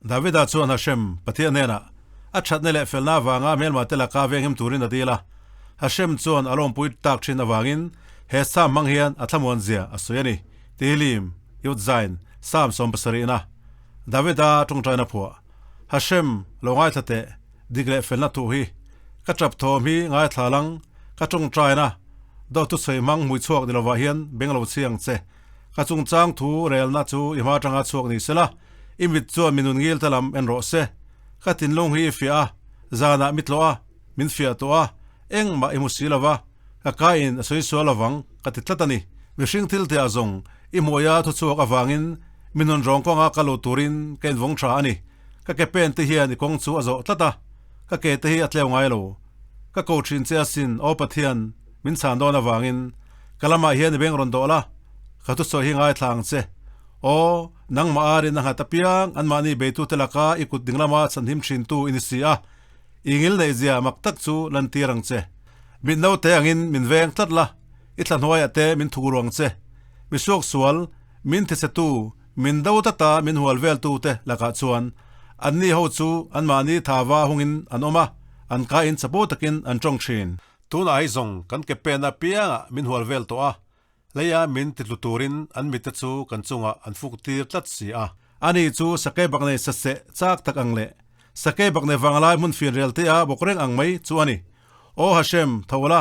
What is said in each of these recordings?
Davida chuan Hashem, Pathian hnenah, a thatna leh felna avanga hmelmate laka venghim turin a dil a. Hashem chuan a lawmpui tak thin avangin he Psalm hmang hian a thlamuan zia a sawi a ni. Tehillim, Yud Zain, Psalm 70na, Davida tawngtaina phuah, Hashem, lo ngaithla teh, dik leh felna thuh hi, ka tap thawm hi ngaithla lang, ka tawngtaina, dawt thusawi hmang hmui chhuak ni lovah hian beng lo chhi ang che. Ka chungchang thu relna chu i hma atanga chhuak ni sela, i mit chuan mi nun ngil ta lam en rawh se. Ka thinlung hi i fiah a, zanah mi tlawh a, min fiah tawh a, engmah i hmu si lo va, ka kaiin a sawi sual lovang ka ti tlat a ni. Mihring thil teh a zawng, i hmuaia thu chhuak avangin mi nun rawng kawnga ka lut turin ka invawng tha a ni. Ka ke pen te hian i kawng chu a zawh tlat a, ka ke te hi a tleu ngai lo. Ka ko thin che asin, Aw Pathian, min chhan dawn avangin ka lamah hian i beng rawn dawh la, ka thusawi hi ngaithla ang che. Aw, nangmah arin a nghat apiang anmahni beitute laka i kut ding lama chhanhim thintu i ni si a, i ngil neih zia mak tak chu lantir ang che. Mit naute angin min veng tlat la, i thla hnuaiah te min thuk ruang che. Mi suaksual, min thichhetu, min do tata min hual veltute lakah chuan anni ho chu anmahni thava hungin an awm a, an kain chapo takin an tawng thin. Tunah hi zawng kan ke pen apiangah min hual vel tawh a, leia min titlu turin an mite chu kan chungah an fuk tir tlat si a. Ani chu sakei bak nei saseh chak tak ang leh sakei bak nei vanglai hmun finrel te a bawk reng ang mai chu a ni. Aw Hashem, tho la,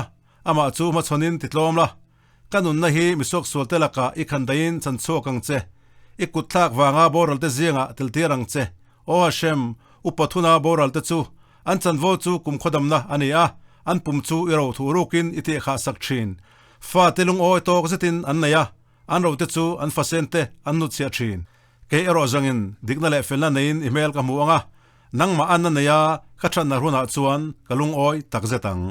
amah chu hmachhawnin titlawm la. Ka nunna hi misuaksual te lakah i khan daihin chan chhuak ang che. I kutthlak vanga boral te zingah teltir ang che. Aw Hashem, upa thuna boral te chu an chanvo chu kum khawdamna a ni a, an pum chu i ro thuh rukin i tihkhah sak thin. Fate lungawi tawk zetin an nei a, an rote chu an fasen te an hnutchhiah thin. Kei erawh zangin dikna leh felna neiin i hmel ka hmu ang a, nangmah anna neia ka thatna hunah chuan ka lungawi takzet ang.